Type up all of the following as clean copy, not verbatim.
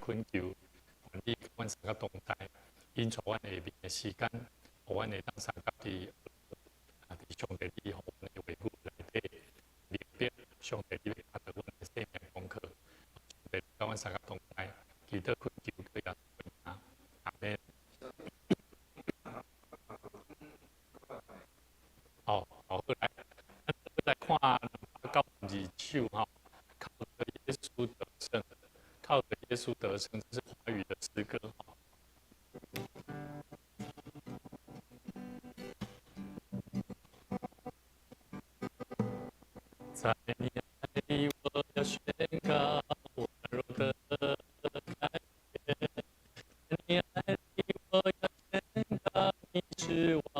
懇求，願你佮阮相佮同在，引帶阮下面的時間，予阮會當相佮佇啊，佇上帝你予阮的話語內底明白上帝你欲教導阮的生命功課。上帝佮阮相佮同在，祈禱懇求靠耶穌的名，阿們。好，好，來，咱來看292首吼，靠著耶穌得勝，靠著耶穌得勝，這是華語的詩歌吼。在你愛裡，我要宣告我軟弱的改變。在你愛裡，我要宣告你是王。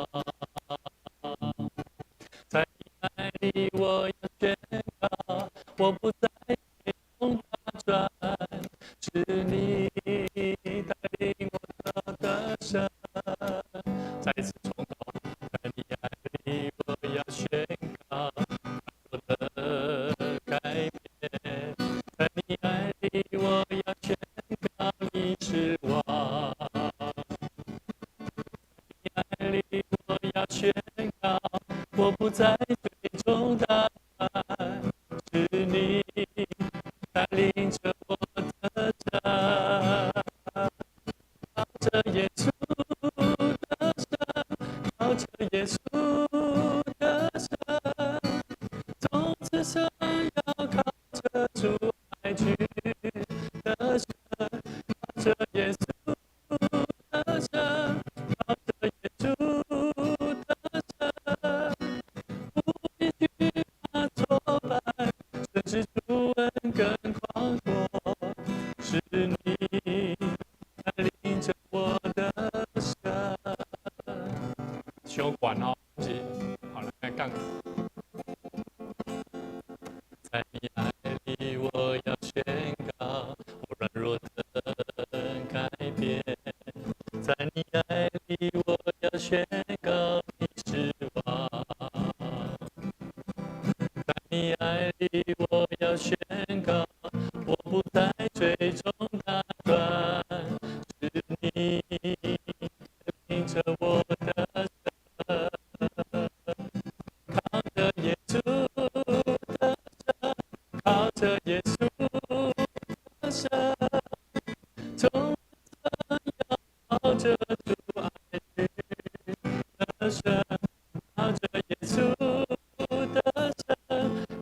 在你愛裡，我要宣告我不再追中打轉，是你帶領我得勝。再一次從頭，在你愛裡，我要宣告我的改變。在你愛裡，我要宣告你是王。在你愛裡，我要宣告我不再追中打轉，是你帶領著我得勝。靠著耶穌得勝，靠著耶穌得勝，從此生要靠著主愛去得勝，靠著耶穌得勝，靠著耶穌得勝，不必懼怕挫敗，深知主恩更寬闊，是你帶領著我得勝。傷懸哦，是，好來講。在你愛裡，我要宣告我軟弱的改變。在你愛裡，我要宣告你是王。在你愛裡，我要宣告我不再追中打轉，是你帶領著我得勝。靠著耶穌得勝，靠著耶穌得勝，從此要靠著主愛去得勝，靠著耶穌得勝，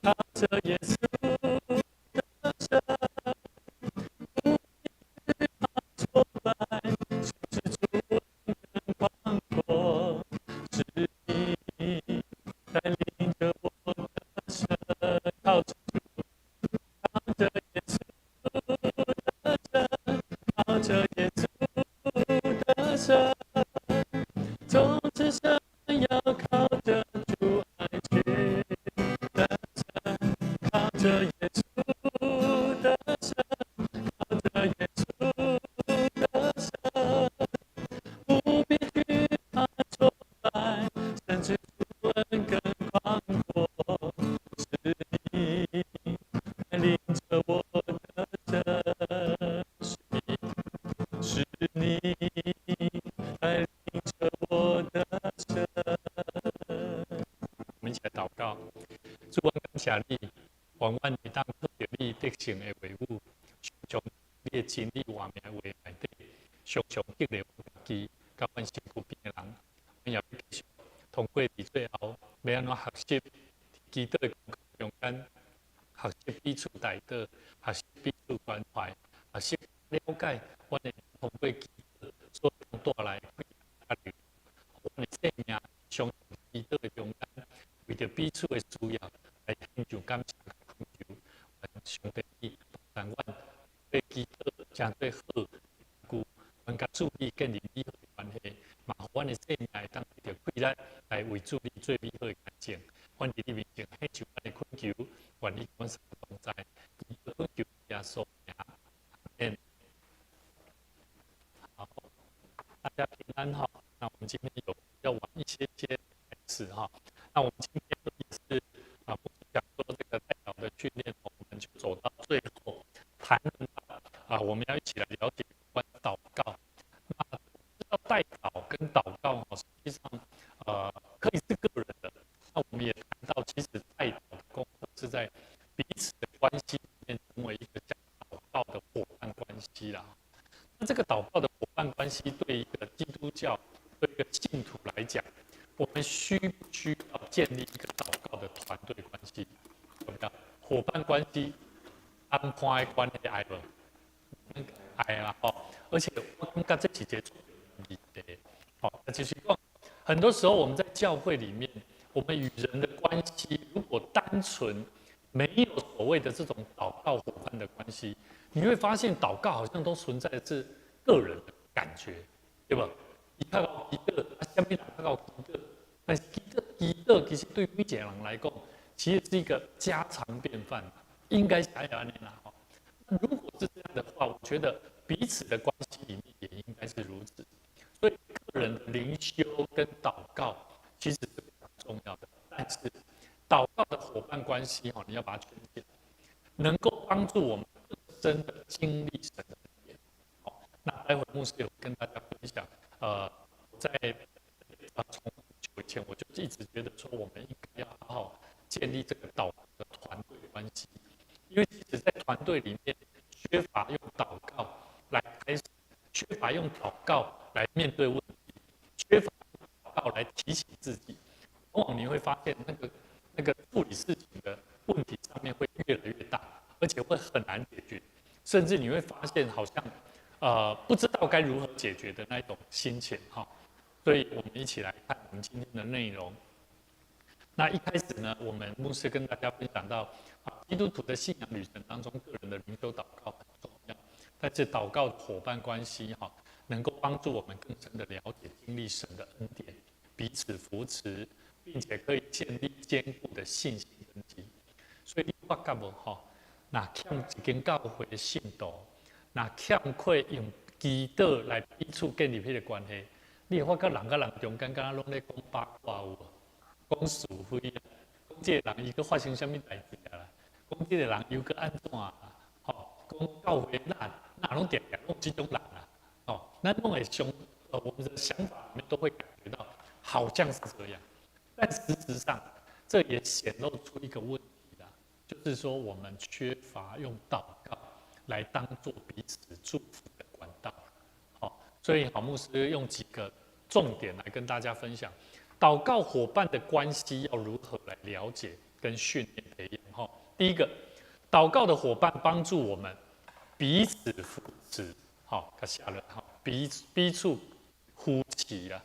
靠著耶穌得勝，不懼怕挫敗，深知主恩更廣闊，是你帶領著我得勝，靠著主，靠著耶穌得勝，靠著耶穌得勝，從此生要靠著主愛去得勝，靠著耶穌得勝，靠著耶穌得勝，不必懼怕挫敗，深知主恩更廣闊，是你帶領著我得勝，是你，是你帶領著我得勝。我們一起來禱告，主，阮感謝你，願阮會當靠著你得勝的話語，常常你的真理活命的話內底，常常激勵阮家己，佮阮身軀邊的人。阮也欲繼續通過佇最後，欲按怎學習祈禱的功課中間，學習彼此代禱，學習彼此關懷，學習了解阮會通過祈禱所帶來的壓力，阮的生命常祈禱的中間，為著彼此的需要來獻上感謝佮懇求，願上帝你幫助阮對祈禱成做好工具，阮佮主你建立美好的關係，嘛予阮的生命會當得著氣力來為主你做美好的見證。阮佇你面前獻上阮的懇求，願你與阮同在，祈禱懇求耶穌名，阿們。好，大家平安哈。那我們今天有比較晚一些些開始哈。那我們今天也是啊，講說這個代禱的訓練，我們就走到最後，談論到啊，我們要一起來了此的關係裡面成為一個禱告的夥伴關係啦。那這個禱告的夥伴關係，對一個基督教、對一個信徒來講，我們需不需要建立一個禱告的團隊關係？怎麼樣？夥伴關係、同伴的關係愛無？愛啦，吼！而且我感覺這是一個議題，好，就是講，很多時候我們在教會裡面，我們與人的關係，如果單純沒有所謂的這種禱告夥伴的關係，你會發現禱告好像都存在的是個人的感覺，對吧？伊較𠢕祈禱，啊，啥物人較𠢕祈禱，但是祈禱祈禱其實對每一個人來講，其實是一個家常便飯，應該是按呢啦。那如果是這樣的話，我覺得彼此的關係裡面也應該是如此。所以個人的靈修跟禱告其實是非常重要的，但是禱告的夥伴關係，你要把它圈起來，能夠幫助我們更深的經歷神的恩典。好，那待會牧師有跟大家分享。在從久以前我就一直覺得說，我們應該要好好建立這個禱告的團隊關係，因為其實在團隊裡面缺乏用禱告來開始，缺乏用禱告來面對問題，缺乏禱告來提醒自己，往往你會發現那個處理事情的問題上面會越來越大，而且會很難解決，甚至你會發現好像不知道該如何解決的那種心情哈。所以我們一起來看我們今天的內容。那一開始呢，我們牧師跟大家分享到，啊，基督徒的信仰旅程當中，個人的靈修禱告很重要，但是禱告夥伴關係哈，能夠幫助我們更深的了解、經歷神的恩典，彼此扶持，並且可以建立堅固的信心根基。所以你發覺無吼，若欠一間教會的信徒，若欠缺用祈禱來彼此建立彼個關係，你會發覺人佮人中間敢若攏咧講八卦有無？講是非啊，講這個人伊閣發生啥物代誌啊啦？講這個人又閣按怎啊？吼，講教會哪哪攏定定攏這種人啊？哦，咱攏會想，我們的想法裡面都會感覺到好像是這樣，但事實上，這也顯露出一個問題啦，就是說我們缺乏用禱告來當做彼此祝福的管道。好，所以郝牧師用幾個重點來跟大家分享。禱告夥伴的關係要如何來了解跟訓練培養？哈，第一個，禱告的夥伴幫助我們彼此扶持，好，他下了哈，彼彼此扶持啊。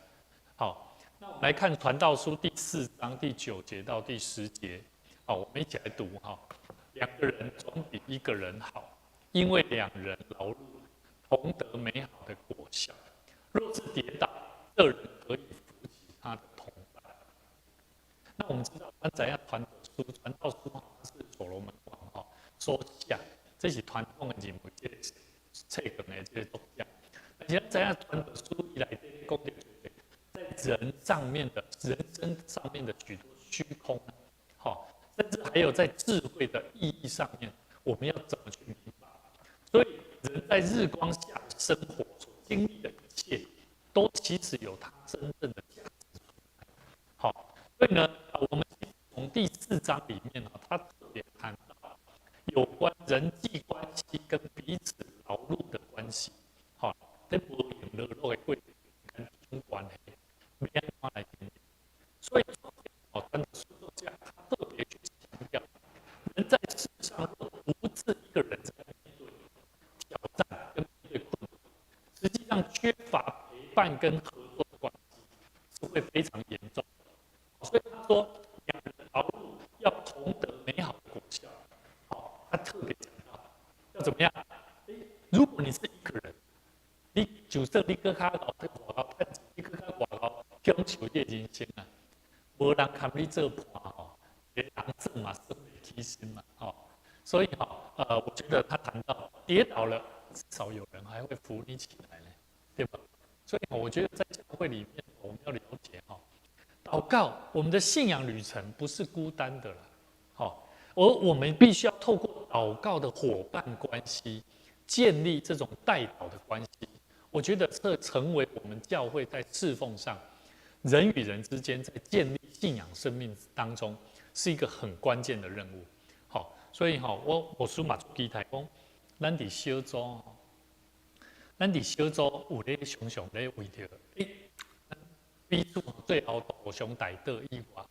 好，那我們來看傳道書第四章第九節到第十節，好，我們一起來讀哈。兩個人總比一個人好，因為兩人勞碌，同得美好的果效。若是跌倒，這人可以扶起他的同伴。那我們知道，咱知影傳道書，傳道書是所羅門王哈所寫，這是傳統的認為，這個冊卷的這個作者。但是咱知影傳道書伊內底講的，在人上面的人生上面的許多虛空，好，甚至還有在智慧的意義上面，我們要怎麼去明白？所以人在日光下生活所經歷的一切，都其實有它真正的價值存在。好，所以呢，我們從第四章裡面呢，他特別談到有關人際關係跟彼此勞碌的關係。好，這無閒勞碌的過程跟這種關係，欲按怎來經營？所以，哦，傳道書作者他特別去強調，人在世上若獨自一個人在面對挑戰跟面對困難，實際上缺乏陪伴跟合作的關係是會非常嚴重。所以他說，兩人勞碌要同得美好的果效。好，他特別講到要怎麼樣？如果你是一個人，你就算你閣較𠢕去外口趁錢，你閣較外口享受這個人生啊，無人共你做伴吼，一個人耍嘛耍袂起心嘛，吼。所以哈，我覺得他談到跌倒了，至少有人還會扶你起來呢，對吧？所以我覺得在教會裡面，我們要了解哈，禱告，我們的信仰旅程不是孤單的了，好，而我們必須要透過禱告的夥伴關係，建立這種代禱的關係。我覺得這成為我們教會在侍奉上，人與人之間在建立信仰生命當中，是一個很關鍵的任務。好，所以吼，我牧師嘛期待講，咱佇小組吼，咱佇小組有咧常常咧為著，彼此最後互相代禱以外，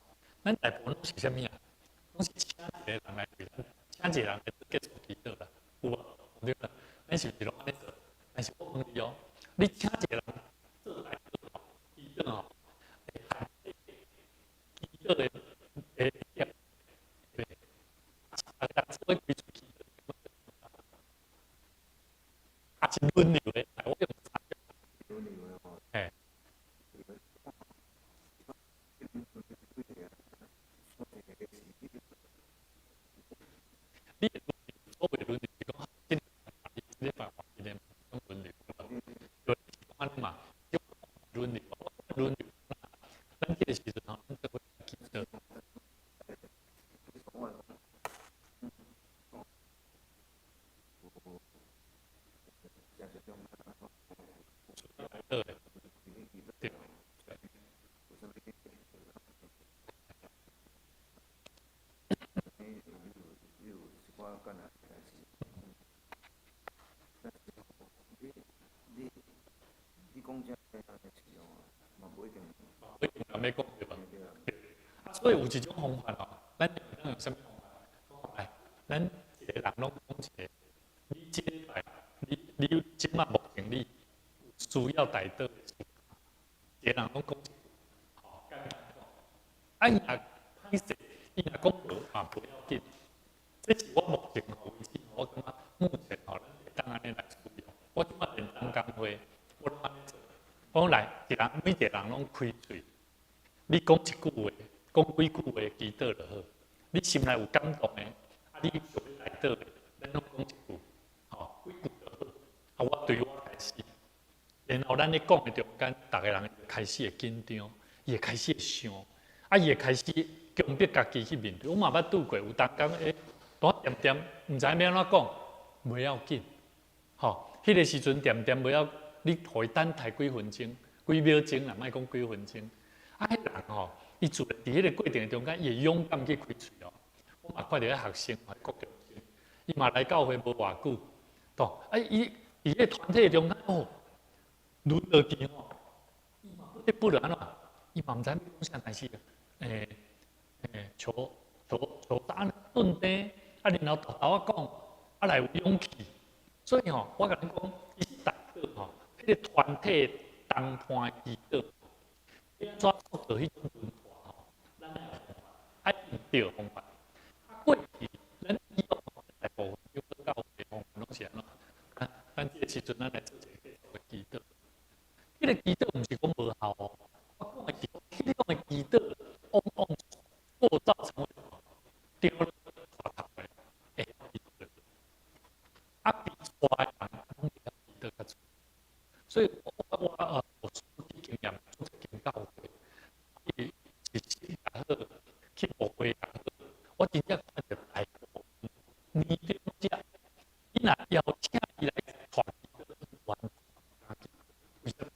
咱大部分攏是啥物啊？攏是請一個人來為咱，請一個人來結束祈禱啦，有無？對啦，咱是毋是攏按呢做？但是我問你哦，你請一個人做代禱吼，祈禱吼，祈禱的的對，啊，做開喙祈禱，啊，是輪流的，我用三輪流的吼。嘿。你所謂輪流是講，這禮拜換一個講輪流，對，按呢嘛，輪流，輪流，咱這個時陣吼，咱做伙祈禱。對，對。無一定人欲講對吧？啊，所以有一種方法哦，咱用啥物方法？來，咱一個人攏講一個，你這禮拜，你這馬目前你需要代禱的事，一個人攏講一句，吼，簡單講。啊，伊若歹勢，伊若講無嘛不要緊。這是我目前吼為止，我感覺目前吼，咱會當按呢來處理。我這馬連同工會，我攏按呢做。講來，一人每一個人攏開喙，你講一句話，講幾句話祈禱就好。你心內有感動的，啊，你想欲代禱的，咱攏講一句，吼，幾句就好。啊，我對我開始，然後咱咧講的中間，逐个人開始會緊張，伊會開始會想，啊，伊會開始強迫家己去面對。我嘛捌拄過，有當工欸，拄恬恬，毋知影欲按怎講，袂要緊，吼，彼個時陣恬恬袂曉。你予伊等待幾分鐘、幾秒鐘啦，莫講幾分鐘。啊，彼人吼，伊自然佇彼個過程中間，伊會勇敢去開喙哦。我嘛看著彼學生，國中生，伊嘛來教會無偌久，吼，啊，伊佇彼個團體中間哦，輪落去吼，伊嘛不得不按怎？伊嘛毋知欲講啥，但是欸，求求求答案頓定，啊，然後沓沓仔講，啊來有勇氣。所以吼，我共你講，伊是代禱吼。彼個團體同伴祈禱，欲按怎做到彼種文化吼？咱愛有方法，愛用對方法。啊，過去咱以往大部分教會方法攏是按怎？啊，咱這個時陣，咱來做一個結束的祈禱。彼個祈禱毋是講無效哦，我講的是彼種的祈禱，往往塑造成為長老帶頭的會曉祈禱。啊，比帶的人攏會曉祈禱較濟。所以我有經驗，做一間教會，伊是也好，去牧會也好，我真正看著大部分年長者，伊若邀請伊來帶祈禱，為啥物？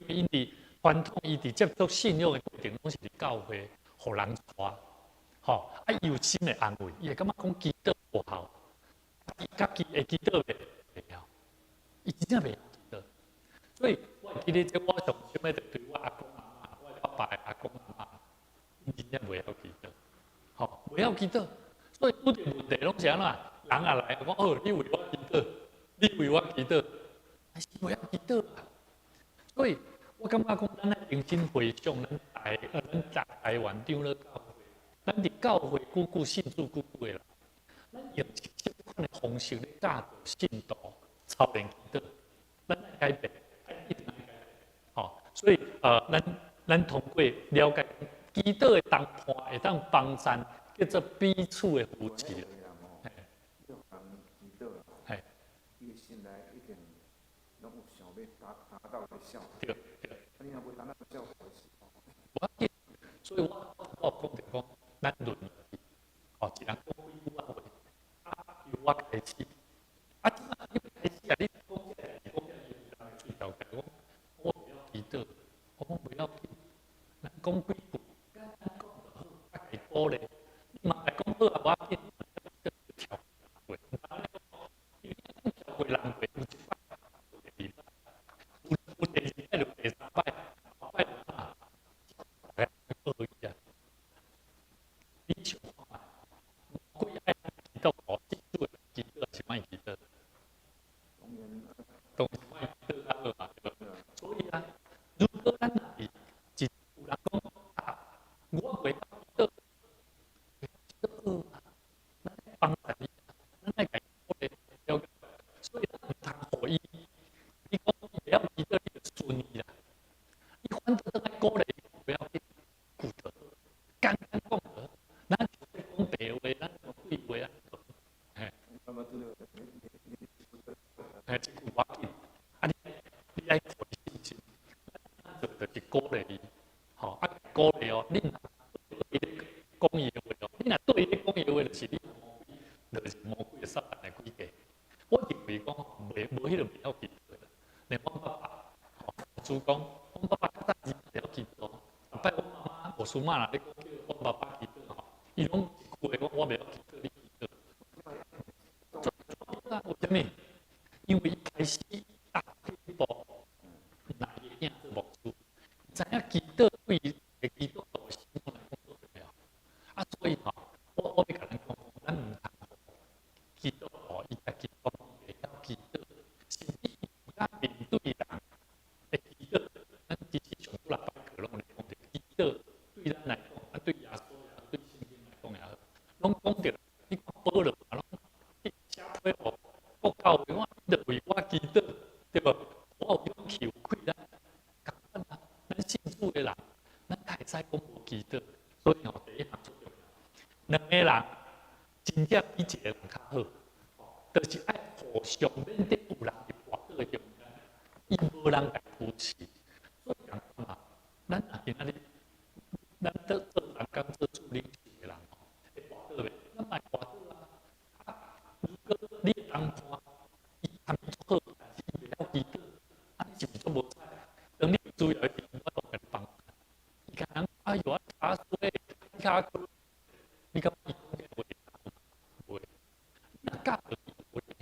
因為𪜶佇傳統，伊佇接觸信仰的過程，攏是佇教會予人帶，吼，啊，伊有心的安慰，伊會感覺講祈禱無效，伊家己會祈禱袂？袂曉，伊真正袂曉祈禱。所以我會記得這我上深的，就對我阿公阿嬤，我爸爸的阿公阿嬤，𪜶真正袂曉祈禱，吼，袂曉祈禱。所以拄著問題攏是按怎？人也來講，哦，你為我祈禱，你為我祈禱，但是袂曉祈禱啊。所以我感覺講，咱愛重新回想咱台灣長老教會，咱佇教會久久信主久久的人，咱用這款的方式咧教導信徒操練祈禱，咱愛改變，一定愛改變。吼，所以咱通過了解祈禱的同伴，會當幫贊叫做彼此的扶持。嘿，伊心內一定攏有想欲達到的效果。對對。啊，你若無達到效果是，無要緊，所以我講就講，咱輪落去，吼，一人講幾句仔話，啊，由我開始。啊，這擺你開始啊，你講這個代誌，講這個代誌，人會喙翹起來講，我袂曉祈禱，我講袂要緊，咱講幾句，簡單講就好，啊，家鼓勵，你嘛來講好啊，無要緊，聽人過有一擺，第二擺，有第二擺就第三擺，後擺啊，大家學伊啊。你想看覓，魔鬼愛祈禱，信主的祈禱還是莫祈禱？當然，當然莫祈禱較好嘛，對無？所以啊，如果咱若是一有人講啊，我袂曉祈禱，祈禱好啊，咱愛幫助伊，咱愛共伊鼓勵了解，所以咱毋通予伊，你講伊會曉祈禱，你就順伊啦。你反倒愛鼓勵伊，不要緊，顧就好，簡單講就好。咱就講白話，咱講對話啊，嘿。嘿，這句無要緊，啊你你愛予伊信心，咱做就是鼓勵伊，吼，啊鼓勵哦，你若對伊咧講伊的話哦，你若對伊咧講伊的話，就是你魔鬼，就是魔鬼的撒旦的詭計。我認為講袂無彼個袂曉祈禱的，連阮爸爸，吼，主講，阮爸爸較早時會曉祈禱，逐擺阮媽媽牧師媽若咧講叫阮爸爸祈禱吼，伊攏一句話講我袂曉祈禱，你祈禱。啊，為啥物？因為伊開始踏彼步，拿伊的囝做牧師，知影祈禱對伊的基督徒信仰來講足重要。啊，所以吼，我欲共咱講，咱毋通予基督徒伊家己講袂曉祈禱，甚至伊毋敢面對人會祈禱。咱其實上幾禮拜課攏有咧講著，祈禱對咱來講，啊對耶穌也好，對聖經來講也好，攏講著。你看保羅嘛，攏寫批予各教會，我就為我祈禱，對無？我有勇氣有氣力，仝款啊，咱信主的人，咱會使講無祈禱，所以吼，第一項最重要。兩个人真正比一個人較好，就是愛互相免得有人佇跋倒的中間，伊無人共扶持，所以仝款嘛，咱若今仔日，咱做做人工做主領袖的人吼，會跋倒袂？咱嘛會跋倒啊！啊，如果你的同伴伊含伊足好，但是伊袂曉祈禱，啊，你是毋是足無彩？當你有需要的時陣，我會共你幫。伊可能哎喲，我跤衰，你跤虧，你感覺伊講這話會？你若教導伊，會曉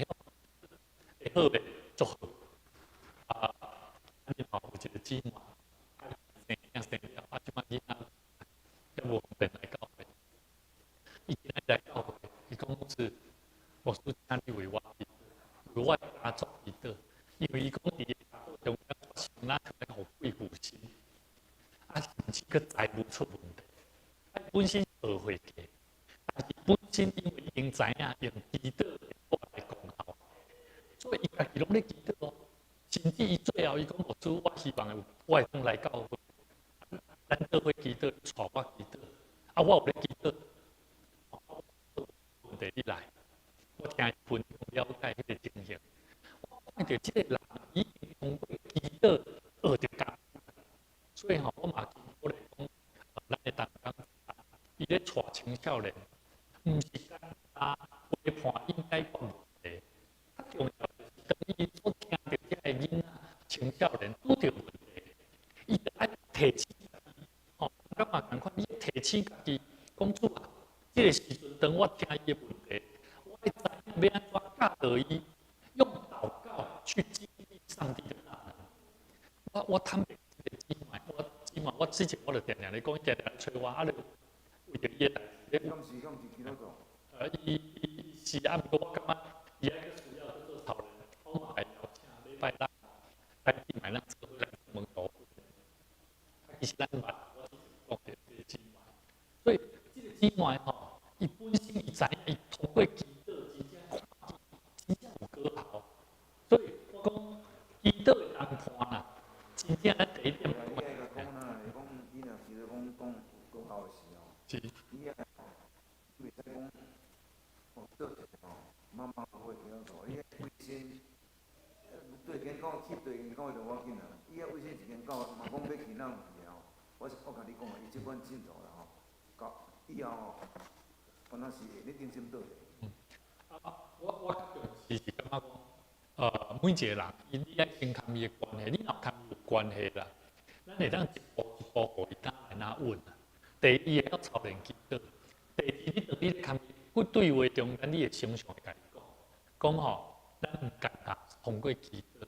會好袂？足好。啊，阮吼有一個姊妹，啊，生囝生了，啊，這擺囡仔猶無方便來教會。伊今仔日來教會，伊講牧師，牧師請你為我祈禱，為我的家族祈禱，因為伊講佇家族中間，我上哪來予鬼附身，啊，甚至閣財務出問題。啊，本身學會計，但是本身因為已經知影用祈禱來功效，所以伊家己攏咧祈禱哦。甚至伊最後伊講牧師，我希望有我會當來教會，咱做伙祈禱，帶我祈禱，啊，我有咧祈禱，問題你來，我聽伊分享了解彼個情形，我看著這個人已經通過祈禱學著教，所以吼，我嘛鼓勵講，咱的同工，伊咧帶青少年，毋是簡單陪伴應解決問題，較重要的是當伊所聽著遮个囡仔、青少年拄著問題，伊著愛提醒家己，吼，感覺仝款，你提醒家己，講主啊，這個時陣當我聽伊的問題，我愛知影欲按怎教導伊，用禱告去經歷上帝的大能。我坦白這個姊妹，我姊妹，我之前我就定定咧講，伊定定來揣我，啊，就為著伊的代誌咧。敢是基督徒？伊伊是啊，毋過我感覺伊還閣需要去做操練，我嘛會邀請禮拜六來姊妹咱做伙來門徒訓練。其實咱捌，我之前講著這個姊妹，所以這個姊妹吼，伊本身伊知影，伊通過祈禱真正看見，真正有果效。所以我講祈禱的同伴啊，真正咱第一點。你愛共講啦，你講你若是講講有果效的時候，你愛你袂使講哦做一個吼，馬馬虎虎的基督徒，你愛委身，對間教去對間教會就無要緊啦，你愛委身一間教會，嘛講欲去哪有問題吼？我是我共你講啊，伊這款信徒啦吼，到以後吼，敢若是會咧定心倒的。啊，我較重視是感覺講，每一個人，伊你愛先共伊的關係，你若共伊有關係啦，咱會當一步一步予伊當來哪穩啊。第一，伊會曉操練祈禱；第二，你當你共伊對話中間，你會常常會共伊講，講吼，咱毋簡單通過祈禱，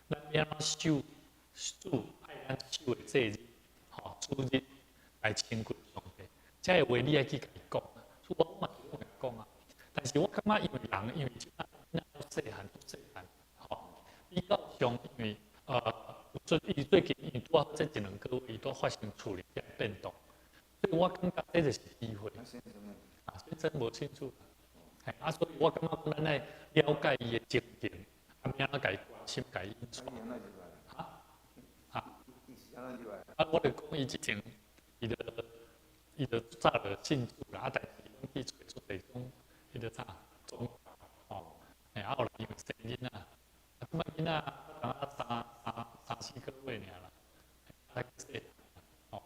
咱欲按怎守主愛咱守的祭日，吼，主日來親近上帝。這个話你愛去共伊講啊，所以我嘛是攏會講啊。但是我感覺因為人因為這擺囡仔細漢足細漢，吼，比較上因為最伊最近因為拄仔這一兩個月，伊拄發生厝裡遐變動，所以我感覺這就是機會。啊，先生無信主，嘿，啊，所以我感覺講咱愛了解伊的情形，啊，欲按怎共伊關心，共伊引導。哈？啊？啊，我就講伊之前，伊就早就信主啦，啊，但是攏去揣足濟種，彼個啥宗教，吼，嘿，啊，後來因為生囡仔，啊，這擺囡仔敢若三四個月爾啦，才細漢，吼，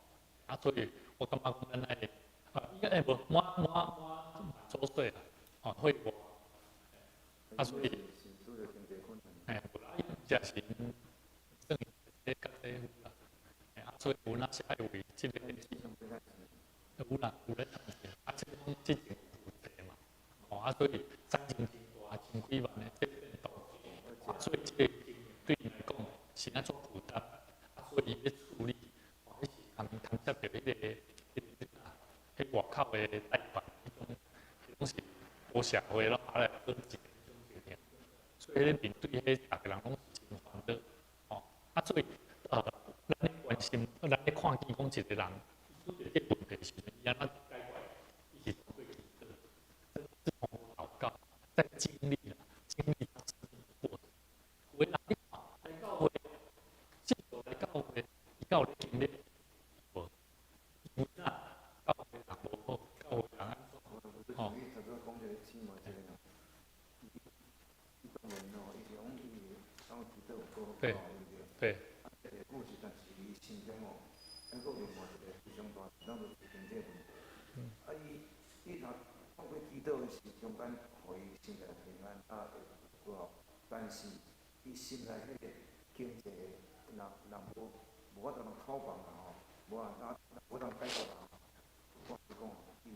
啊，所以我感覺講咱愛，啊，應該無滿滿滿滿周歲啦，吼，會無，啊，所以，嘿，無啦，伊這是算這較這有啦，嘿，啊，所以有哪是愛為這個，有啦，有咧趁錢，啊，這講之前有濟嘛，吼，啊，所以產生真大千幾萬的這變動，啊，所以這個對𪜶來講是按怎負擔，啊，所以伊欲處理，吼，彼是通通接著彼個外口的貸款，彼種，彼種是無社會咯，啊來轉錢彼種情形，所以彼面對彼逐个人攏是真煩惱，吼，啊，所以咱咧關心，咱咧看見講一個人遇著這個問題時陣，伊按怎解決？伊是通過祈禱，是通過禱告，在經歷啦，經歷他生命的過程。有的人你看來教會，信徒來教會，伊敢有咧經歷？無，因為啥？教會人無好，教會人按怎？吼。你頭拄仔講這個姊妹這個吼，伊當然吼，伊是講伊當祈禱有夠對對。啊，這個故事，但是伊心中吼，還閣有另外一個非常大，咱就是經濟問題。啊，伊若透過祈禱的時中間，予伊心內平安，啊，會過後，但是伊心內彼個經濟，若若無法度通討辦啦吼，無啊，無法度解決啦，我是講伊。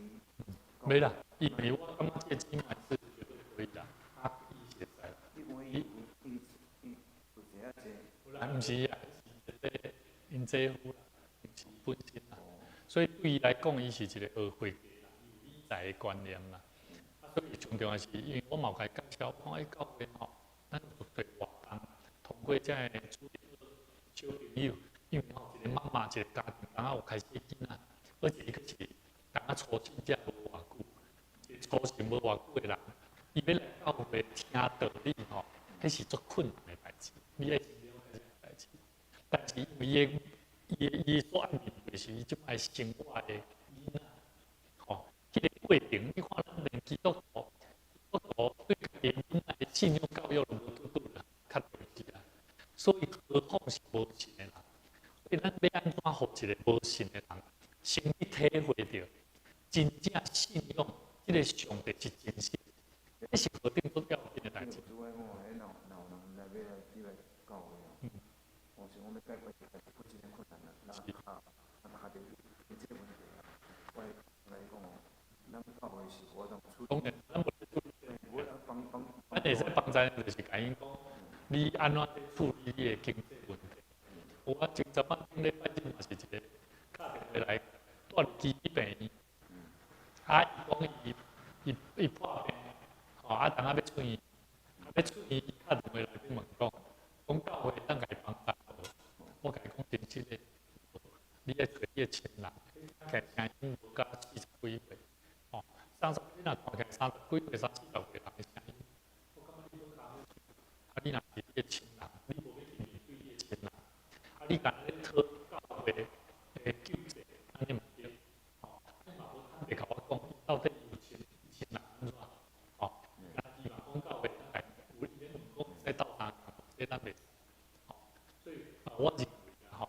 沒啦，因為我感覺這個姊妹是絕對可以的，啊，伊是會使。你講伊伊伊有這啊濟。有啦，毋是啊，是這個𪜶姐夫啦，毋是本身啦。所以對伊來講，伊是一個學會理財的觀念啦。啊，所以上重要是，因為我嘛有共伊介紹，講喺教會吼，咱有做活動，通過這个主日小朋友，因為吼一個媽媽一個家庭，當仔有開始囡仔，而且伊閣是當仔初信才無偌久，一個初信無偌久的人，伊欲來教會聽道理吼，彼是足困難的代誌，你愛先了解這個代誌。但是因為伊的所愛面對是伊這擺生活的囡仔，吼，彼個過程，你看咱連基督徒，基督徒對家己囡仔的信仰教育都無拄拄啦，較重視啦。所以何況是無信的人？所以咱欲按怎予一個無信的人，先去體會著真正信仰這個上帝是真實，這是何等足要緊的代誌。主愛講，彼若若有人來欲來入來教會哦，我想講欲解決不真困難啦，那卡啊卡著經濟問題啊。我來講哦，咱教會是無法度處理。當然，咱無處理。無法幫幫。咱會使幫助，就是共𪜶講，你按怎處理你的經濟問題。有啊，前陣仔頂禮拜日嘛是一個敲電話來，蹛佇基地病院，啊，伊講伊破病，吼，啊，當仔欲出院，啊，欲出院，伊敲電話來欲問講，講教會會當共伊幫助無？我共伊講真實的，你愛揣你的親人，聽起來聲音無甲四十幾歲，吼，三十，你若看起來三十幾歲、三四十歲人的聲音，我感覺你無較好。啊，你若是你的親人，你無欲去面對你的親人，啊，你敢若咧討教會的救濟，按呢嘛對，吼，你嘛無坦白共我講，伊到底有親人按怎，吼，啊，伊嘛講教會來，有伊咧問講會使鬥相共，這咱袂使，吼，所以啊，我認為啦，吼，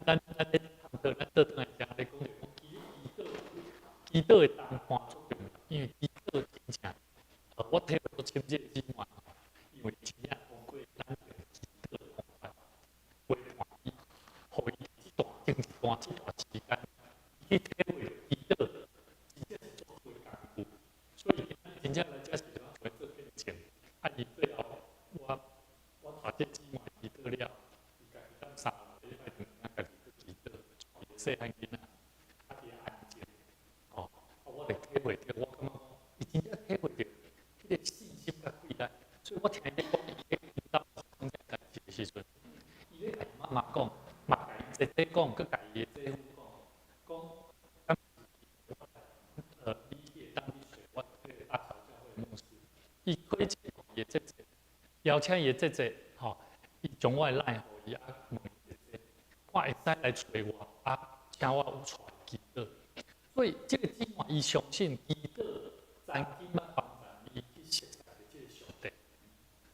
咱咧探討，咱倒轉來遮咧講，就講祈禱的同伴足重要，因為祈禱真正，我體會足深這個姊妹吼，因為真正通過咱的祈禱的方法陪伴伊，予伊這段時間，去體會祈禱真正是足好的工具。所以真正來遮是會做見證，啊，伊最後細漢囡仔，啊，佇遐安靜，吼，啊，我就體會著，我感覺伊真正體會著彼個信心佮氣力，所以我聽伊咧講，伊咧引導發生這代誌的時陣，伊咧共伊媽媽講，嘛共伊姐姐講，閣共伊的姐夫講，講，你會當去揣我這個大橋教會牧師，伊推薦伊的姐姐，邀請伊的姐姐，吼，伊將我的 LINE 予伊，啊，問伊姐姐，看會使來揣我，啊，請我有帶祈禱。所以這個姊妹伊相信祈禱曾經捌幫助伊去熟悉這個上帝。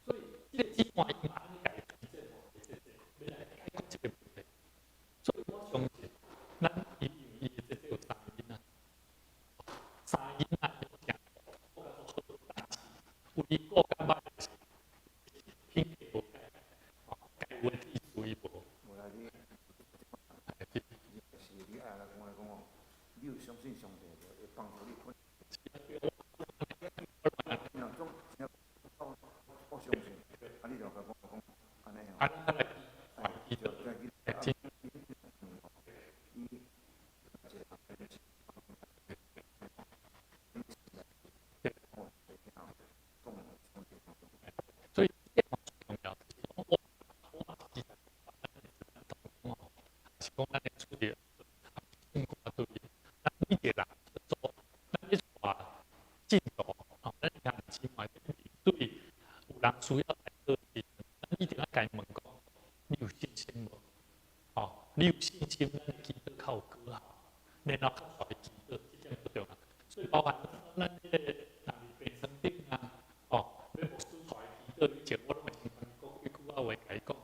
所以這個姊妹伊嘛按呢共伊推薦予伊姐姐，欲來解決這個問題。所以我相信，咱伊因為伊的姐姐有三個囡仔，三個囡仔伊聽顧甲足好，但是有伊顧較歹的是品格無改，吼，該有的意思伊無。無啦，你是你愛來講來講哦，你有相信上帝無？會幫助你困。總我我相信，啊，你就共講講按呢吼。啊，來哎，就再去。伊一個所以這個重要，我我是是講咱的主題，聖歌對，咱每一個人做，咱咧帶信徒，吼，咱兄弟姊妹對有人需要代禱時陣，咱一定愛共伊問講，你有信心無？吼，你有信心，咱的祈禱較有果效，然後較帶祈禱，這點足重要。所以包含咱這個若佇病床頂啊，吼，欲牧師帶祈禱以前，我攏會先共伊講幾句仔話，共伊講，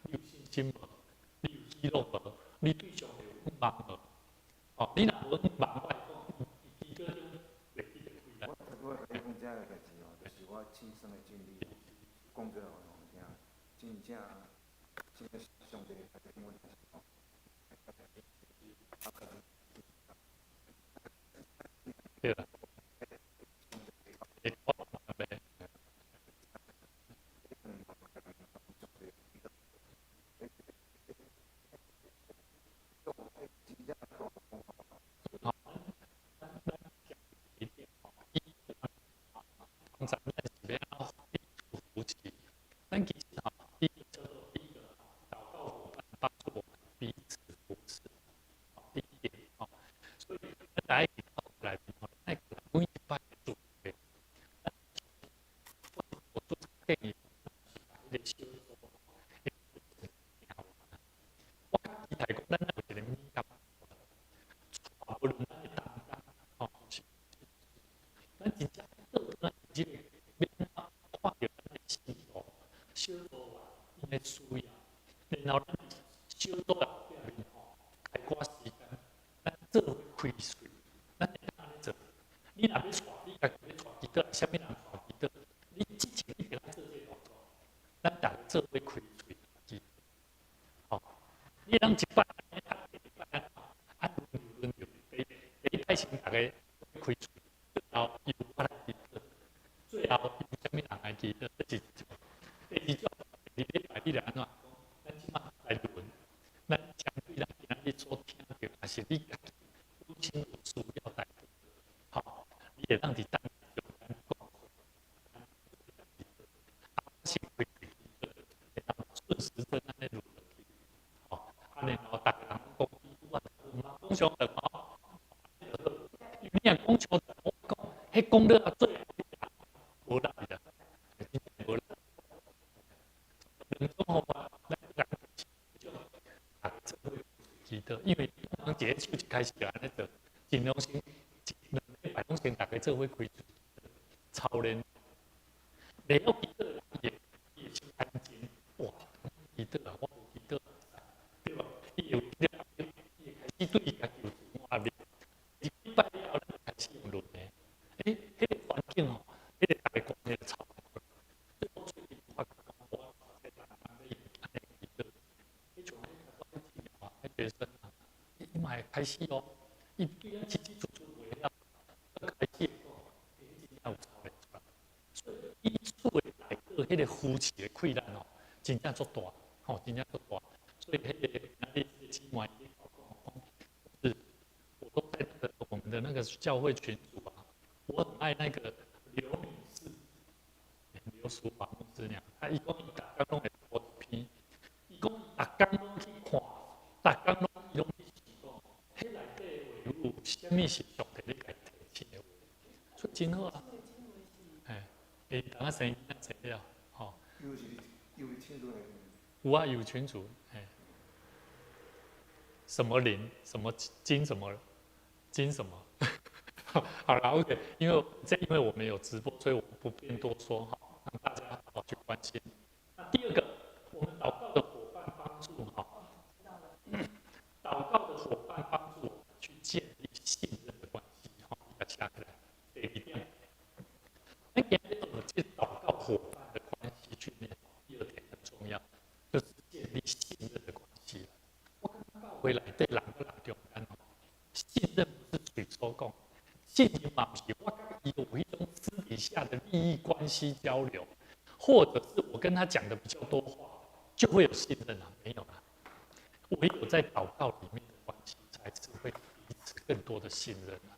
你有信心無？你有喜樂無？你對上帝有向望無？哦，你若無向望，我會講，祈禱中袂得開啦。我頭拄仔共你講這个代誌吼，就是我親身的經歷，講出來予人聽，真正真正上帝來聽阮吼。啊，對啦。會講袂？吼，咱一定吼，通常咱是欲按怎彼此扶持？咱其實吼，第一個叫做第一個禱告夥伴幫助我們彼此扶持，第一點吼，所以咱大家佇教會內面吼，咱每一擺聚會，我做建議，彼個小組，我期待講，咱有一個美感，無論咱的同工，吼，是，咱真正倒轉來這個，欲按怎看著咱的信徒小組員𪜶的需要，然後咱小組內面吼，開寡時間，咱做伙開喙，咱會當按呢做。你若欲帶，你家己欲帶祈禱，啥物人帶祈禱？你之前一定愛做這個動作，咱逐家做伙開喙祈禱。吼，你通一擺啊，第二擺啊，輪流輪流，第一擺先逐家開喙，最後由我來祈禱，最後由啥物人來祈禱，這是一種。第二種，第二禮拜你來按怎講？咱這馬來輪，咱針對咱今日所聽著，抑是你家己本身有需要代禱，吼，你會當佇當中間講，啊，先開喙祈禱，然後順時針按呢輪落去，吼，啊，然後逐个人講幾句話，毋通講傷長吼，因為你若講傷長，我講，彼講了啊，最後無力啦，真正無力。兩種方法，咱人一種，啊，做伙祈禱，因為當一个手一開始就按呢做，盡量先一兩禮拜攏先逐家做伙開喙操練。袂曉祈禱的人，伊會先安靜，哇，祈禱啊，我無祈禱，對無？伊會有這個壓力，伊會開始對伊家己有自我壓力。一禮拜了後，咱就開始用輪的，欸，彼個環境吼，彼個逐家關係就操。所以我最近發覺講，我這人咧按呢祈禱，彼像彼治療啊，彼學生啊，伊嘛會開始哦，伊對咱清清楚楚袂曉，開始會講，欸，真正有操練出來。所以彼此的代禱，彼個扶持的氣力吼，真正足大，吼，真正足大。所以彼個今日這個姊妹伊咧講講，個教會群組啊，我很愛那個劉女士，劉淑華牧師娘，她伊講伊逐工攏會播一篇，伊講逐工攏去看，逐工攏伊攏去想講，彼內底話語有啥物是上帝咧共伊提醒的話，所以真好啊。嘿，欸，等下生囡仔生了，吼。有是有群組內。有啊，有群組，嘿。什麼靈？什麼金？什麼金？什麼？好了，OK，因為我們有直播，所以我不便多說哈，讓大家好好去關心。那第二個，我們禱告的夥伴幫助哈，禱告的夥伴幫助我們去建立信任的關係哈。要下來，第二點，那今日我們這禱告夥伴的關係訓練，第二點很重要，就是建立信任的關係。我感覺教會內底人佮人中間吼，信任不是嘴說講。信任嘛，毋是我佮伊有一種私底下的利益關係交流，或者是我跟他講的比較多話，就會有信任啊？沒有啊，唯有在禱告裡面的關係，才是會彼此更多的信任啊。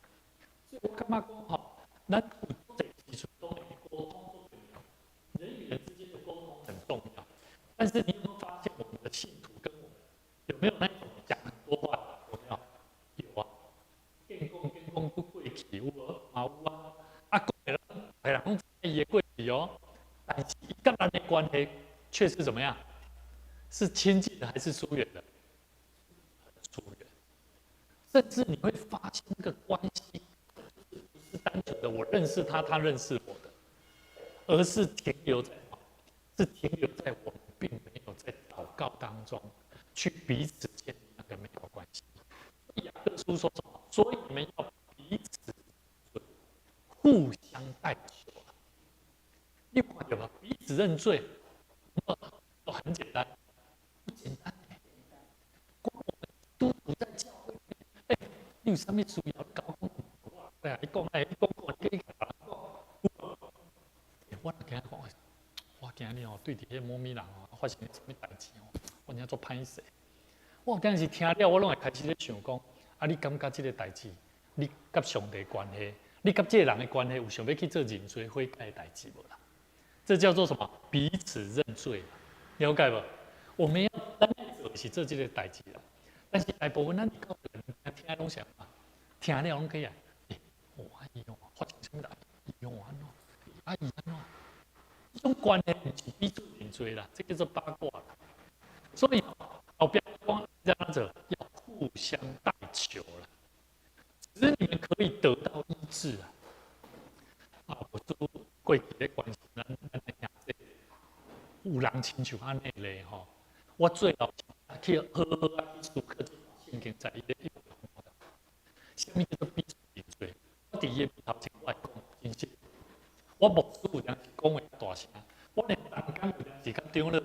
所以我感覺講吼，咱有這時陣當然溝通重要，人與人之間的溝通很重要。但是你有沒有發現，我們的信徒跟我們有沒有那種講很多話的？有沒有？有啊。見講見講不過去有無？嘛有啊。啊，講的人，別人攏知伊的過去哦。但是伊佮咱的關係卻是怎麼樣？是親近的還是疏遠的？疏遠。甚至你會發現，那個關係不是單純的我認識他，他認識我的，而是停留在，是停留在我們並沒有在禱告當中去彼此建立那個美好關係。雅各書說什麼？所以你們要彼此互相代求。你看著無？彼此認罪，都很簡單，不簡單。光我們基督徒在教會裡面，欸，你有啥物需要？你共我講，哎，你講，哎，你講講，你去共別人講。我若今仔講，我今日哦對佇彼個某咪人哦發生啥物代誌哦，我真正足歹勢。我今日是聽了，我攏會開始咧想講，啊，你感覺這個代誌，你佮上帝關係，你佮這個人的關係，有想欲去做認罪悔改的代誌無啦？這叫做什麼？彼此認罪，了解無？我們要咱做是做這個代誌啦。但是大部分咱教會人聽攏啥嘛？聽了攏起來，欸，哦，啊伊哦發生啥物代誌？伊哦按怎？啊伊按怎？這種關係毋是彼此認罪啦，這叫做八卦啦。所以後壁講這樣子，要互相代求啦，使你們可以得到醫治啊。啊，我都過去咧關心咱咱的兄弟，有人親像按呢咧吼，我最後去好好啊去思考聖經在伊咧用。啥物叫做彼此認罪？我佇伊的面頭前，我會講真實。我牧師有當時講話大聲，我連同工有當時佮長老